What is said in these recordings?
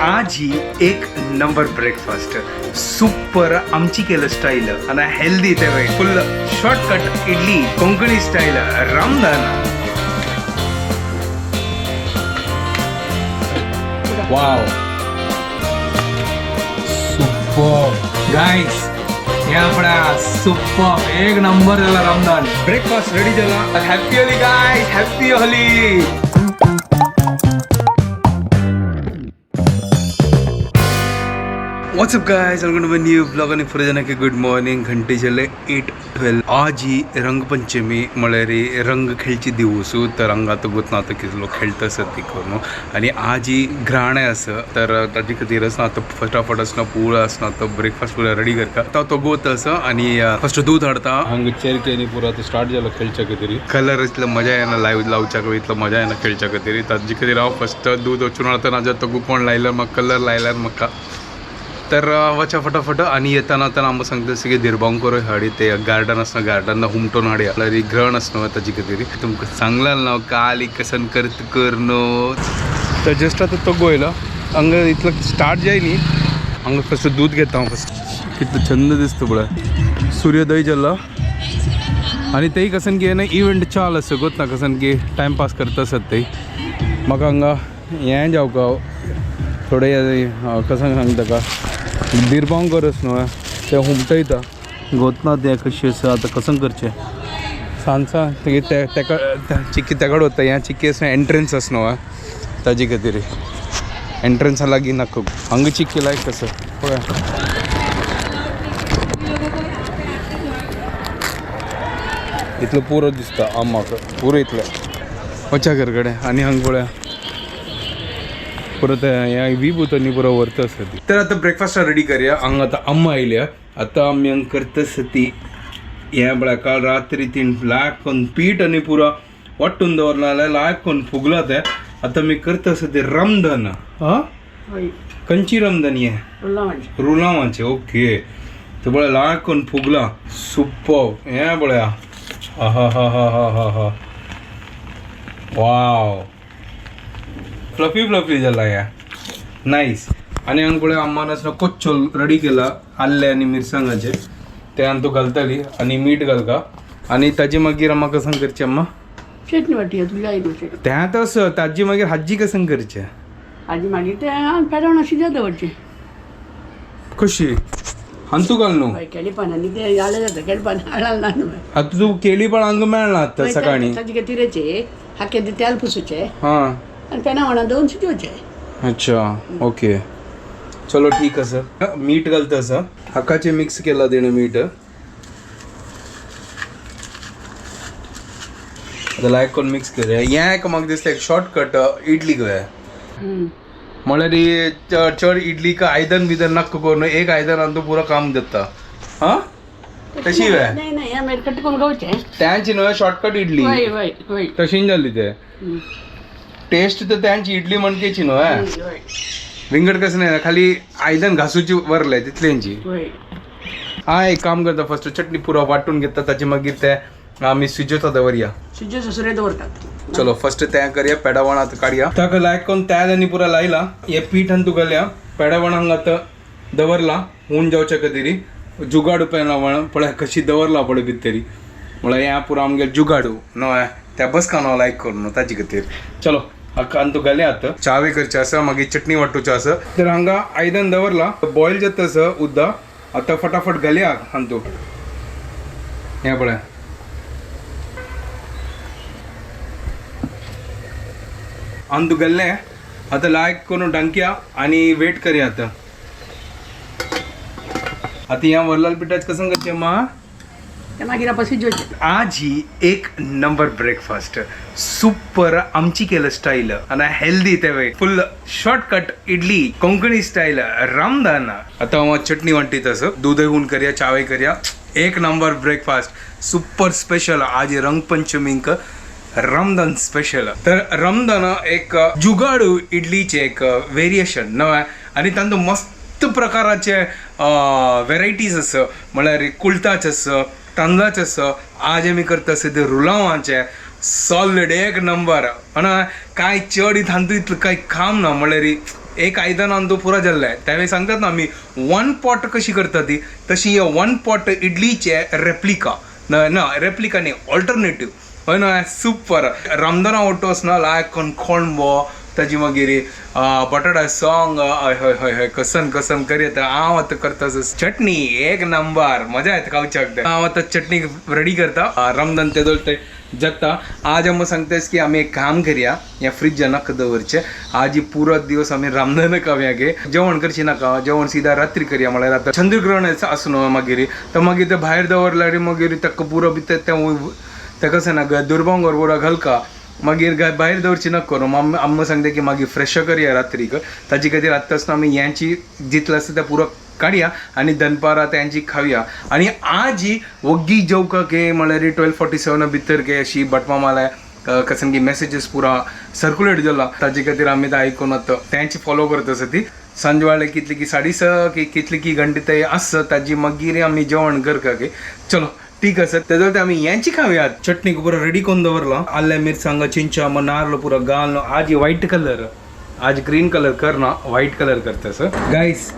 आज ही एक number breakfast super आमची केलं स्टाईल आणि हेल्दी ते full shortcut idli Konkani style Ramdhan. Wow, super guys, हे आपला सुपर एक नंबर झाला रमदान. ब्रेकफास्ट रेडी झाला. Happy Holi guys, happy Holi. What's up guys, welcome to my new blog. आणि फुरजनाके गुड मॉर्निंग. घंटे झाले 8:12. आज ही रंगपंचमी म्हळ्यार रंग खेळची दिवस. तर रंगात गोत ना कितलो खेळत आसत ती करून. आणि आज ही ग्रहण आसा, तर ताजे खातीर आसना आतां फटाफट आसना पुरो आसना तो ब्रेकफास्ट पुरो रेडी करता. आतां तो गोत आसा आणि फस्ट दूध हाडता. हांगा चेरके न्ही पुरो आतां स्टार्ट जालो खेळच्या खातीर. कलर इतलो मजा येना लायव लावच्याक, इतलो मजा येना खेळच्या खातीर. ताजे खातीर हांव फस्ट दूध वचून हाडता, नाजाल्यार तो कोण लायलो म्हाका कलर लायल्यार म्हाका. तर वचा फटाफट. आणि येताना तर आम्हाला सांगता की दिरबांकोर हाडी ते गार्डन असणं, गार्डन हुमटून हाडी आपल्याला ग्रहण असणं ताजी खातीर. तुमकां सांगला ना काल कसन करत करनो. तर जस्ट आता तो गोयला हांगा इतलं स्टार्ट जाय न्ही. हांगा फस्ट दूध घेता हांव. फस्ट कितलो छंद दिसता पळय, सूर्योदय जाला. आणि तेय कसन की ना इव्हेंट चाल आसा गोत ना, कसन की टायमपास करता आसत ते. म्हाका हांगा हें जावका थोडे कसं सांगता का दिरबांकरच न्हू ते हुमटयता गोत ना ते कशी आसा. आतां कसं करचें सांजसा तेगे तेका चिक्की तेकड वता. ह्या चिक्की आसा एंट्रन्स आसा न्हू ताजे खातीर एंट्रन्सा लागीं नाका. हांगा चिक्की लायक कसं पळय. इतलो पुरो दिसता आम्हाक पुरो इतलें वच्या घर कडेन. आनी हांगा पळया परत ह्या विभूत न्ही पुरो व्हरता आसा ती. तर आतां ब्रेकफास्ट रेडी करया. हांगा आतां अम्मा आयल्या. आतां आमी हांगा करता आसा ती हें पळय. काल रात्री तीन लायक करून पीठ आनी पुरो वांटून दवरला जाल्यार लायक करून फुगला तें. आतां आमी करता आसा तें रमदान. हा, खंयची रमदान हें? रुलावाचें. ओके, तर पळय लायक करून फुगला सुपर. हें पळया, हा हा हा हा हा हा हा, वाव, फ्लफी फ्लफी जाला ह्या, नायस. आनी हांगा पळय अम्मान असो कोच्चोल रेडी केला आल्ले आनी मिरसांगाचे, ते आनी तूं घालतली आनी मीठ घालका. आनी ताजे मागीर आम्हा कसं करचें अम्मा? चटणी वाटी तुझ्या आई नुसते. तें आतां असो ताजी मागीर हाजी कसं करचें? आजी मागीर ते पेडवण शिजत दवरचे. कशी हांतू घाल न्हू? हय, केळी पानांनी ते आलें जाता. केळी पान हाडला ना न्हू. आतां तूं केळी पण हांगा मेळना आतां सकाळीं. ताजे तिरेचे हाके ते तेल पुसूचे हां आनी पेना वणा दवरून शिजोवचे. अच्छा, ओके, चलो ठीक आसा. मीठ घालता आसा. हाकाचे मिक्स केला तेणें मीठ. आतां लायक करून मिक्स करया. हें एक म्हाका दिसता एक शॉर्टकट इडली गो. म्हळ्यार ही चड इडलीक आयदन बिदन नाका करून एक आयदन तूं पुरो काम जाता. हां, तशी वे नाही नाही, ह्या मागीर कट करून खावचें. त्यांची न्हय शॉर्टकट इडली. हय हय हय. तशीच जाली ते टेस्ट तर त्यांची इडली म्हणकेची न्हय. हय. विंगड कसं नाही, खाली आयदन घासूची वरले तितल्यांची. हय. हा, एक काम करता, फर्स्ट चटणी पुरो वांटून घेता, ताचे मागीर ते आमी शिजोता दवरया. शिजोवचे सुरे दवरतात. चलो फर्स्ट तयार करया पेडावण. आतां काडया. ताका लायक करून तेल आनी पुरो लायला. हे पीठ आनी तूं घालया. पेडावण हांगा आतां दवरला हून जावच्या खातीर. जुगाडू पेनावण पळय कशी दवरला पळय भितरी. म्हळ्यार हें पुरो आमगेलें जुगाडू न्हय त्या बसका न्हू लायक करून न्हू ताजे खातीर. चलो हाका आनी तूं घालया. आतां चावे करचे आसा, मागीर चटणी वांटूची आसा. तर हांगा आयदन दवरला, बॉयल जाता आसा उदक. आतां फटाफट घालया हातूंत. हें पळय, अंतू घाल्लें. आतां लायक करून डांकया आनी वेट करया. आतां आतां ह्या वरलाल पिठाच कसं करचें मा? ते मागीर आपण शिजोवचे. आज ही एक नंबर ब्रेकफास्ट सुपर आमची केलं स्टाईल आणि हेल्दी ते full shortcut idli Konkani style Ramdhan. आता हांव चटणी वांटीत आसा. दूदय हून करया, चावय करया. एक नंबर ब्रेकफास्ट सुपर स्पेशल. आज रंगपंचमीक रमदान स्पेशल. तर रमदान एक जुगाडू इडलीचे एक वेरिएशन नवें आनी तांतूत मस्त प्रकाराचे वेरायटीज आसा. म्हळ्यार कुळताचे आसा, तांदळाचे आसा. आज आमी करता आसा ते रुलावांचे. सॉलिड एक नंबर. आनी काय चड तांतूत इतलें कांय काम ना, म्हळ्यार एक आयदन अंदू पुरो जाल्लें. त्यावेळी सांगतात ना आमी वन पॉट कशी करता ती, तशी वन पॉट इडलीचे रेप्लिका, ना रेप्लिका न्ही, ऑल्टरनेटीव. हय न्हय, सुपर. रामदाना ऑटोस ना लायक कोणबो, ताजी मागीर बटाटा सॉंग. हय हय हय हय, कसन कसन करी येता. हांव आतां करता चटणी, एक नंबर मजा येता खावच्याक. ते हांव आतां चटणी रेडी करता, रमदान ते ते जगता. आज आम सांगतेस की आमी एक काम करया, ह्या फ्रिज नाका दवरचे, आज पुरो दिवस आमी रामदान खावया गे. जेवण करची नाका, जेवण सीधा रात्री करया. म्हळ्यार आतां चंद्रग्रहण आसा न्हू, मागीर तर मागीर ते भायर दवरल्यार मागीर ताका पुरो बी ते कशें ना दुर्भांगर पुरो घालका, मागीर भायर दवरची नाका करूं. आम्मा सांगता की मागीर फ्रेश करया रात्रीक. ताजे खातीर आत्ताच आमी यांची जितलें आसा तें पुरो काडया आनी दनपारां तेंची खावया. आनी आज वग्गी जेवका गे, म्हळ्यार 12:47 भितर गे अशी बटमामाला कसन की मेसेजीस पुरा सर्क्युलेट जाला. ताजे खातीर आमी ते आयकून आतां तेंची फॉलो करता आसा. ती सांजवाळे कितली की 6:30 की कितली की घंटे ते आसा, ताजी मागीर आमी जेवण करका गे. चलो ठीक आसा, तेजो ते आमी यांची खावया. चटणी पुरा रेडी करून दवरला, आल्ले मिरसांग चिंचा मग नारळ पुरा घालून. आज व्हाईट कलर, आज ग्रीन कलर करना, व्हाईट कलर करता सर. गायस,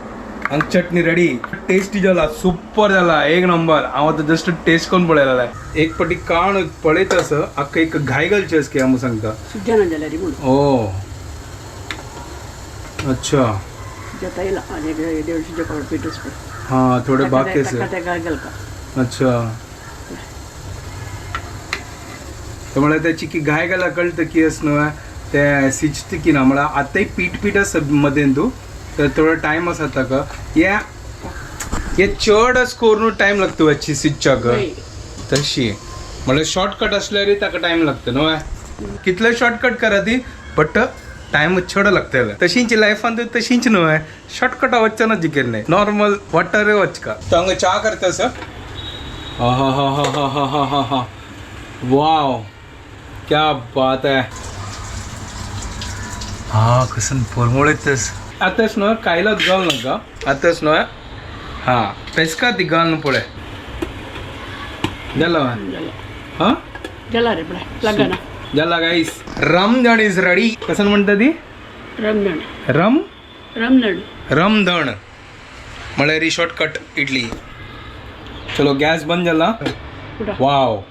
हांग चटणी रेडी, टेस्टी जाला, सुपर जाला, एक नंबर. हांव आतां जस्ट टेस्ट करून पळयलें, एक पटी काण पळयता आसा, आख्खा एक घाय घालची आसा की हांव सांगता. सुज्जना जाल्यार म्हणून. ओ अच्छा. सुजता येयला आनी एक देडशे पावट पीठ. हा, थोडे बाकी आसा. ताका घाय घालका. अच्छा, तर म्हळ्यार त्याची की घाय घाला कळतं की अस न्हू ते सिजत की ना. म्हळ्यार आतांय पीठ पीठ आसा मदेन तूं, तर थोडो टायम आसा ताका. हे हे चड अस करून टायम लागता हेची सिजच्याक. तशी म्हळ्यार शॉर्टकट असल्यार ताका टायम लागता न्हू. कितले शॉर्टकट करा ती, बट टायम चड लागतले. तशींच लायफान तशींच न्हू, शॉर्टकट वचना ना जिकेर न्ही, नॉर्मल वॉटर वचका. तो हांगा च्या करता सर. हा हा हा हा हा हा हा हा, वाव, क्या बात आहे. हा कसन परमळेतच. आताच न्हय कायलाच घाल नाका आताच न्हय. हा पेसका ती घाल न्हू पळय जाला. हा. जाला रे, पळय लागना. जाला गाईस, रमदण is ready. कसं म्हणता ती? रमदण. रम रमदण. रमदण म्हळ्यार शॉर्टकट इडली. चलो, गॅस बंद जाला. वाव,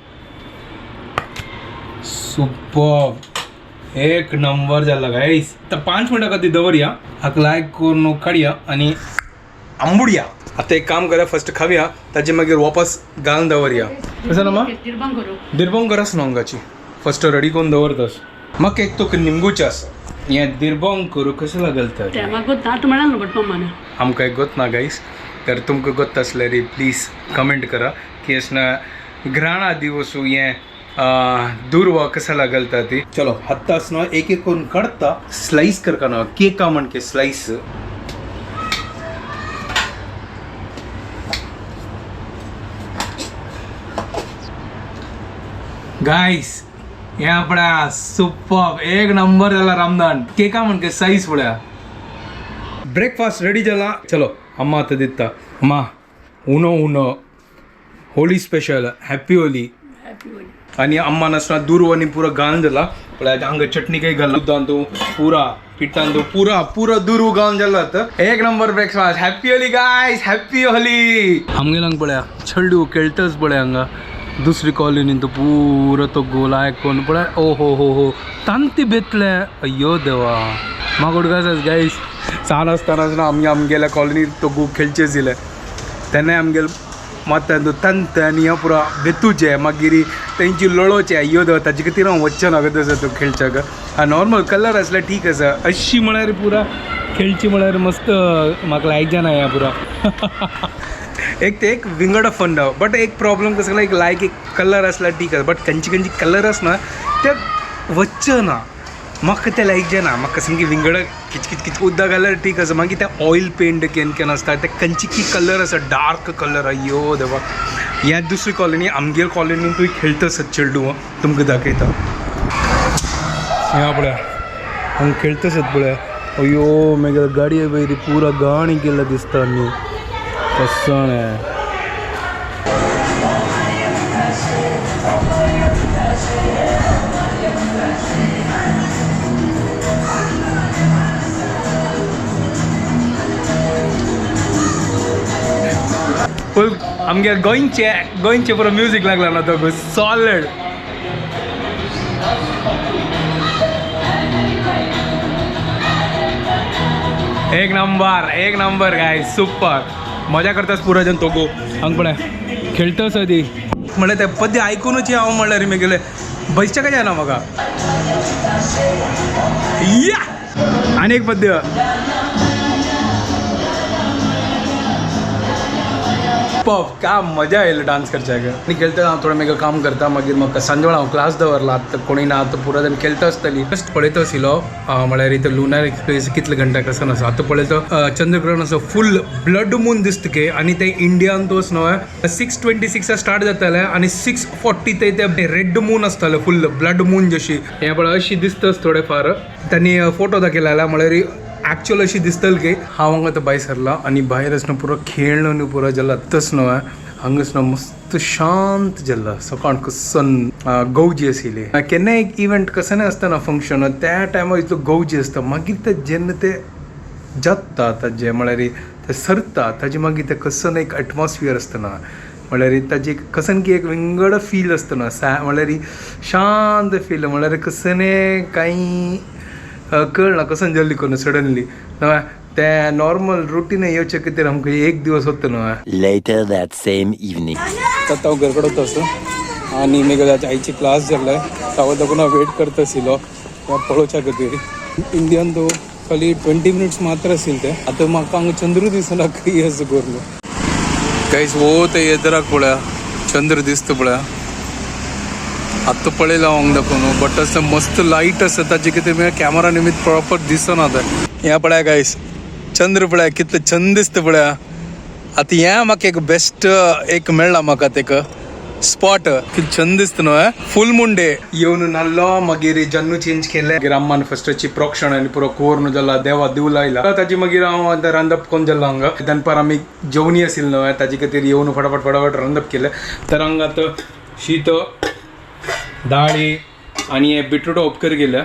सुपर, एक नंबर जाला गाईस. तर 5 मिनटां खातीर दवरया, हाका लायक करून काडया आनी आंबुडया. आतां एक काम करूया, फर्स्ट खावया, ताजे मागीर वापस घालून दवरया. कसं ना मा? तिरबांग करू. दिरबोंग करस न्हू, हांगाची फर्स्ट रेडी करून दवरतस. म्हाका एक तुका निमगुचें आसा, हें दिरबोंग करूं कशें लागल तर? ते म्हाका गोत आतां म्हणा न्हू बटमामान. आमकां एक गोत ना गाईस, तर तुमकां गोत आसल्यार प्लीज कमेंट करा की अशें ना ग्राणा दिवस हें दुर्वा कसा लागलता ती. चलो, आत्ताच न्हू एक एक करून काडता, स्लायस करका न्हू केका म्हणके स्लायस. गाईस, हे आपल्या सुपर, एक नंबर जाला रामदान केका म्हणके साईज पळया. ब्रेकफास्ट रेडी जाला. चलो, अम्मा आतां दिता. अम्मा, उनो उनो, Holi special, happy Holi. Happy Holi. आणि अम्मा नासना दूरवानी पुरा घालून जाला पळय. हांगा चटणी काही घाल, दुदांतू पुरा पिठांतू पुरा पुरा दुरू घालून जाला. आतां एक number breakfast. Happy Holi guys, happy Holi. आमगेलांग पळया चेडू खेळटच पळय. हांगा दुसरी कॉलनीन तो पुरो तो गोल आयकोन पळय. ओ हो हो हो, तांती बेतले, अय्यो देवा. म्हाका उडगास गायस, सान आसतनाच ना आमगे आमगेल्या कॉलनीत तो खूब खेळचे दिले. तेन्ना आमगेले मात तंत आनी हें पुरो बेतूचें, मागीर तेंची लळोचें. अय्यो देवा, ताजे खातीर हांव वचचें ना तसो तो खेळच्याक. हा, नॉर्मल कलर आसल्यार ठीक आसा, अशी म्हळ्यार पुरा खेळची म्हळ्यार मस्त म्हाका लायक जायना हें पुरा. एक ते एक विंगड फंड, बट एक प्रॉब्लम कसं एक लायक एक कलर आसल्यार ठीक आसा, बट खंयचे खंयचे कलर आसना ते वचचे ना. म्हाका ते लायक जायना. म्हाका सामकी विंगड किच किच किच उदक घाल्यार ठीक आसा, मागीर ते ऑयल पेंट केन केन आसता, ते खंयचे की कलर आसा, डार्क कलर. अय्यो देवा. ह्या दुसरी कॉलनी, आमगेर कॉलनीन तूं खेळटा आसत चेडूं, तुमकां दाखयता. ह्या पळया, हांगा खेळटा आसत पळया. अय्यो, मागीर गाडये वयरी पुरा गाणी केला दिसता न्हू कसण. फूल आमगे गोंयचे गोंयचे पुरो म्युजीक लागला ना तो सॉलिड. एक नंबर, एक नंबर काय, सुपर मजा करतास पुरो जन तोगो. हांग पळय खेळटस ती म्हणल्यार ते पद्य आयकुनूच हांव म्हणल्यार मेगेले बैसच्या काय जायना म्हाका. या आनी एक पद्य. पफ का मजा येयली डान्स करच्याक. आनी खेळटा हांव थोडें मागीर काम करता, मागीर म्हाका सांजवेळा हांव क्लास दवरला. आतां कोणूय ना, आतां पुरो जाण खेळटा आसतली. जस्ट पळयता आशिल्लो म्हळ्यार इथं लुनार एक्सप्रेस कितले घंटा कसो आसा. आतां पळयता चंद्रग्रहण असो फूल ब्लड मून दिसता की. आनी ते इंडियान तोच न्हय 6:26 स्टार्ट जाताले आनी 6:40 ते ते रेड मून आसताले, फूल ब्लड मून जशी. हें पळय अशी दिसतच थोडे फार त्यांनी फोटो दाखयला, म्हळ्यार ॲक्च्युअल अशी दिसतल की. हांव हांगा आतां भायर सरला आनी भायर आसना पुरो खेळणं न्हू पुरो जाला तस न्हय. हांगास न्हू मस्त शांत जाला सकाळ कसन गौजी आशिल्ली. केन्नाय एक इव्हेंट कसं आसता ना फंक्शन, त्या टायमार इतलो गौजी आसता. मागीर ते जेन्ना ते जाता ताजे म्हळ्यार ते सरता ताजे मागीर ते कसन एक एटमॉस्फियर आसता ना, म्हळ्यार ताजी कसन की एक विंगड फील आसता ना सा, म्हळ्यार शांत फील, म्हळ्यार कसने कांय कळना कसन जल्दी करून सडनली न्हय ते नॉर्मल रुटीन येवचे खातीर आमकां एक दिवस वता न्हय. Later that same evening. आतां हांव घर कडेन वता आनी मागीर आईची क्लास जाल्ले तावळ दाखोवन हांव वेट करता आशिल्लो पळोवच्या खातीर. इंडियन तो खाली 20 मिनिट्स मात्र आशिल्ले ते. आतां म्हाका हांगा चंद्र दिसना खंय असो करून. कांयच वो ते येदराक पळया चंद्र दिसता पळया. आत्तां पळयला हांव दाखोवन, बट असं मस्त लायट आसा ताजे खातीर कॅमेरा निमित्त प्रॉपर दिसना आतां. हें पळया गायस, चंद्र पळया कितले चंद दिसता पळया. आतां हें म्हाका एक बेस्ट एक मेळ्ळा म्हाका तेका स्पॉट, कितें चंद दिसता न्हय. फूल मून डे येवन न्हालो, मागीर जन्नू चेंज केलें, मागीर अम्मान फस्टाची प्रोक्षण आनी पुरो कोर्न जाला देवा दिव लायला ताजी. मागीर हांव आतां रांदप कोन्न जालो हांगा. दनपार आमी जेवणी आशिल्ली न्हय, ताजे खातीर येवन फटाफट फटाफट रांदप केलें. तर हांगा आतां शीत दाळी आनी हे बिटरूट उपकर केल्या.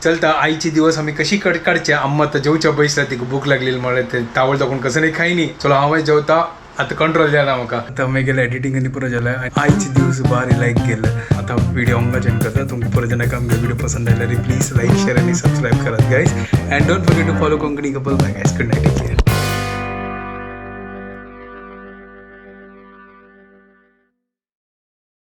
चलता आईचे दिवस आमी कशी कड काडचे. अम्मा आतां जेवच्या बैसला, तिका भूक लागलेली म्हळ्यार ते तावळ दाखोवन कसं नाही खायनी. चलो हांवय जेवता आतां, कंट्रोल जाला म्हाका. आतां मागीर एडिटींग आनी पुरो जालें. आयचे दिवस बारी लायक गेले. आतां व्हिडिओ हांगा एंड करता. तुमकां पुरो जाणांक आमगे व्हिडिओ पसंद आयल्यार प्लीज लायक, शेअर आनी सबस्क्रायब करात guys, and don't forget to follow Konkani couple. Bye guys, good night.